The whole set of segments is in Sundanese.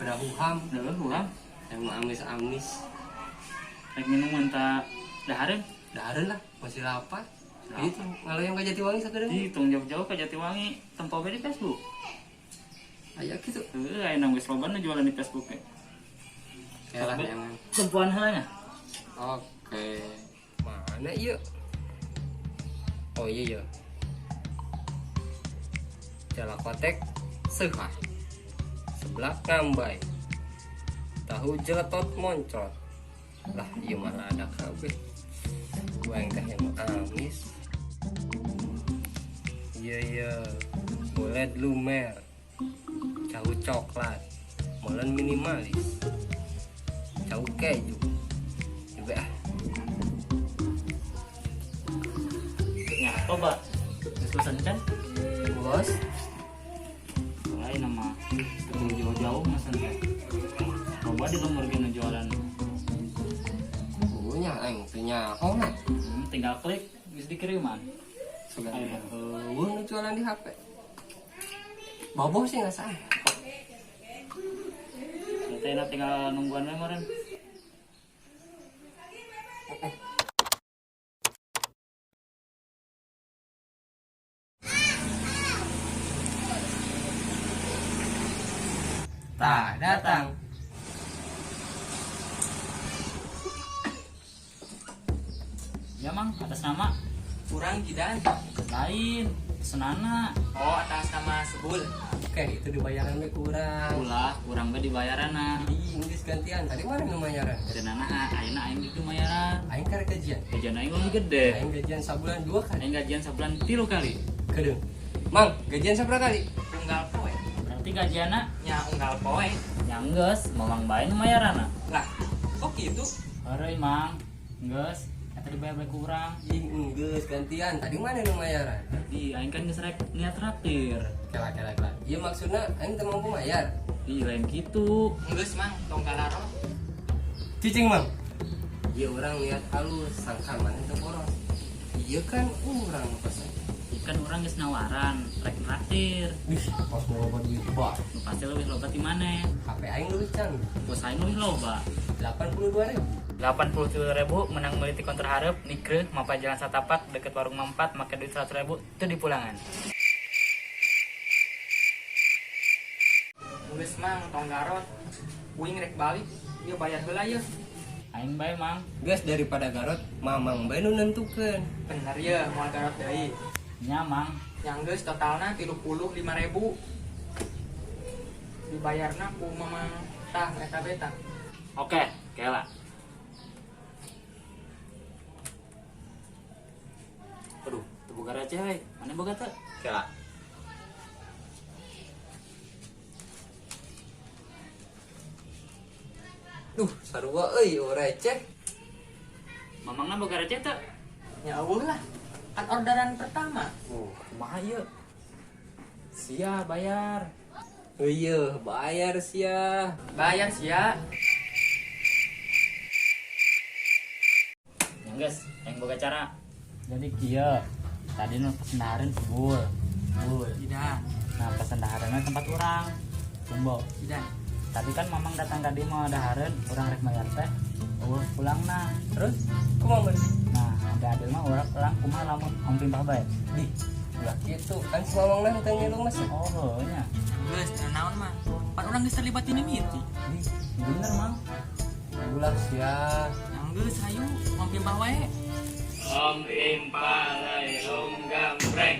Udah huham. Heuh, huham. Yang mau amis-amis. Rek minum entah dahareun. Dahareun lah, masih lapar. Itu ngaloyong ka Jatiwangi sakedeung. Ih, tong jauh-jauh ka Jatiwangi, tempo we di Facebook. Aya kitu. Heuh, aya geus loba nu jualan di Facebook ge. Kalah jangan. Tempoan heula nya. Oke. Mana ieu? Oh iya ya. Jalakotek seuhah. Seblak ngambay. Tahu jeletot moncrot. Lah ieu mah ada kabeh. Gua yang teh yang amis. Iya iya. Boleh lumer. Tahu coklat. Molen minimalis. Tahu keju. Juga ah. Ya, coba. Geus pesen kan? Bos. Lain nama teu jauh-jauh mesen teh. Coba di lembur ge nu jualan. Punya aing teu nyaho na. Tinggal klik geus dikiriman. Sugan. Ayo. Eueuh nu jualan di HP. Boboh sih ngasaan. Teh tinggal nungguan we meureun. Tah, datang. Ya mang, atas nama Kurang jidan. Lain, pesenana. Oh, atas nama Sebul. Oke, itu dibayaran we kurang. Ulah, kurang we dibayaranna. Ih, geus gantian. Tadi mana nu mayaran? Pesenana ayeuna aing ditu mayaran. Aing karek gajian. Gajian aing lebih gede. Aing gajian sabulan 2 kali. Aing gajian sabulan 3 kali. Kedeung. Mang, gajian sabaraha kali? Unggal poe. Berarti gajianna Nya unggal poe. nya geus, mamang bae nu mayaranna. Lah, kok gitu? Heureuy mang, geus eta dibayar bae kurang. Ih, geus gantian. Tadi mana nu mayaran? Ih, aing kan geus rek niat traktir. Kela kela kela. Ieu maksudna aing teu mampu mayar. Ih, lain kitu. Geus mang, tong kalaro. Cicing, Mang. Ieu urang niat halus, sangka maneh teu boros. Ieu kan urang nu pesen. Ih, kan urang geus nawaran rek traktir. Ih, pas mau loba duit bah. Nu pasti leuwih loba ti maneh. HP aing leuwih canggih. Bos aing leuwih loba. 82.000. 87.000 menang meuli ti konter hareup nikreuh mapa jalan satapak deket warung Mampat make duit 100.000 teu dipulangan. Geus mang, tong garot. Uing rek balik, ieu bayar heula yeuh. Aing bae mang. Geus daripada garot, mamang bae nu nentukeun. Bener ye, moal garot deui. Nya mang. Yang geus totalna 35.000. Dibayarna ku mamang tah eta beta. Oke, kela. Aduh, teu boga receh we. Mana boga teu? Kela. Duh, sarua euy receh. Mamangna boga receh teu? Ya eueuh lah. Kan orderan pertama. Kumaha ieu? Sia bayar. Heueuh, bayar sia. Bayar sia. Ya geus, yang boga cara. Jadi kieu, tadi nu pesen dahareun sebul. Sebul. Tidak. Nah, pesen dahareunna tempat urang. Bumbo. Tidak. Tadi kan mamang datang tadi mau dahareun, urang rek bayar teh. Eueuh pulangna. Terus kumaha bener? Nah, ada adil mah urang urang kumaha lamun om pimpah bae. Dih, ulah kitu kan si mamangna henteu ngilu mesen. Oh, heuh nya. Geus teu naon mah. Pan urang geus terlibat dina mimiti. Dih, bener mang. Ulah sia. Yang geus hayu om pimpah wae. Om pimpah om gambreng.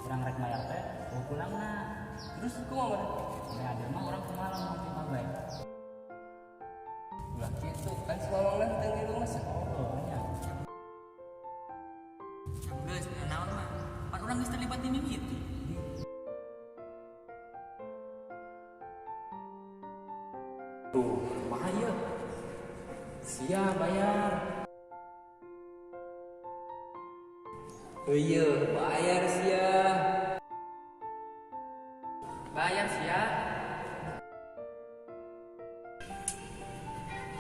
Urang rek mayar teh, eueuh pulangna. Terus kumaha bener? Nah, adil mah urang kumaha lamun om pimpah bae. Ulah kitu kan si mamangna henteu ngilu mesen. Oh, heuh nya. Yang geus teu naon mah. Pan urang geus terlibat dina mimiti. Tuh, kumaha ieu? Sia bayar. Heueuh, bayar sia. Bayar sia.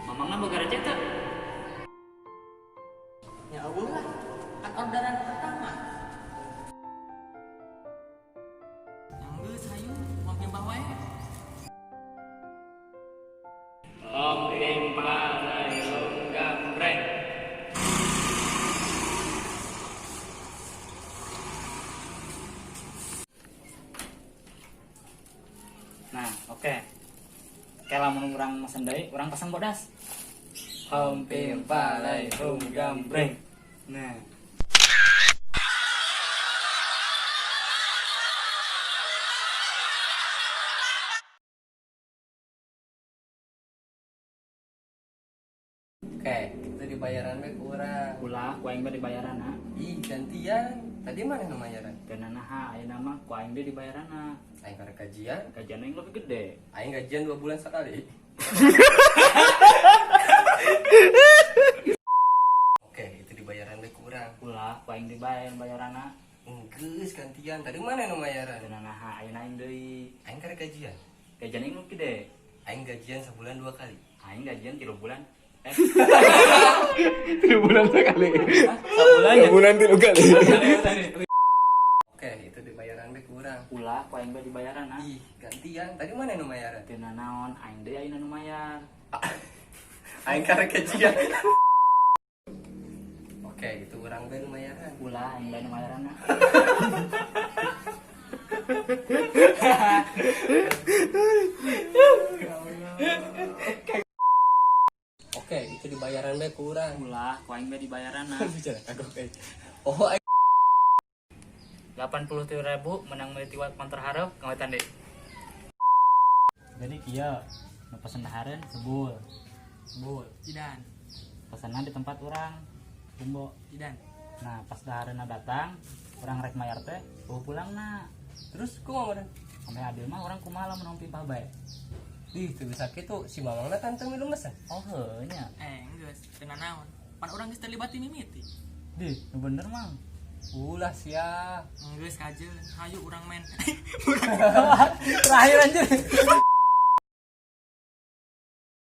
Mamangna boga receh teu? Ya eueuh lah. Kan orderan pertama. Yang geus pim palai hum gambreng. Nah, oke. Kayak lamun urang mesen deui, urang pasang bodas. Hom pim palai hum gambreng. Nah. Oke, itu dibayaran we ku urang. Ulah ku aing bae dibayaranna. Ih, gantian. Tadi mana nu mayaran? Teu naha ayeuna mah ku aing deui dibayaranna. Aing karek gajian. Gajian aing lebih gede. Aing gajian 2 bulan sekali. Oke, itu dibayaran we ku urang. Ulah ku aing dibayaranna. Enggeus gantian. Tadi mana nu mayaran? Teu naha ayeuna aing deui. Aing karek gajian. Gajian aing lebih gede. Aing gajian sebulan 2 kali. Aing gajian 3 bulan. 3 bulan sekali. Sebulan ya? Sebulan 3 kali. Oke, itu dibayaran we ku urang. Ulah ku aing bae dibayaranna. Ih, gantian. Tadi mana nu mayaran? Teu nanaon aing deui ayeuna nu mayar. Aing karek gajian. Oke, itu urang bae nu mayaran. Ulah aing bae nu mayaranna. Oke, itu dibayaran bae ku urang. Ulah ku aing bae dibayaranna. Bicara kagok euy. Oh, aing 87.000 menang meuli tiwat konter hareup ngawetan deui. Jadi kieu nu pesen dahareun sebul. Sebul. Idan, Pesenan di tempat urang. Bumbo. Idan. Nah, pas dahareunna datang, urang rek mayar teh, eueuh pulangna. Terus kumaha meureun? Sampai adil mah urang kumaha lamun pimpah bae. Dih, teu bisa kitu si mamangna kan teu milu mesen. Oh heuh nya. Geus, teu nanaon. Pan urang geus terlibat di mimiti. Dih, nu bener mang. Ulah sia. Geus kajeun, hayu urang main. Terakhir anjir.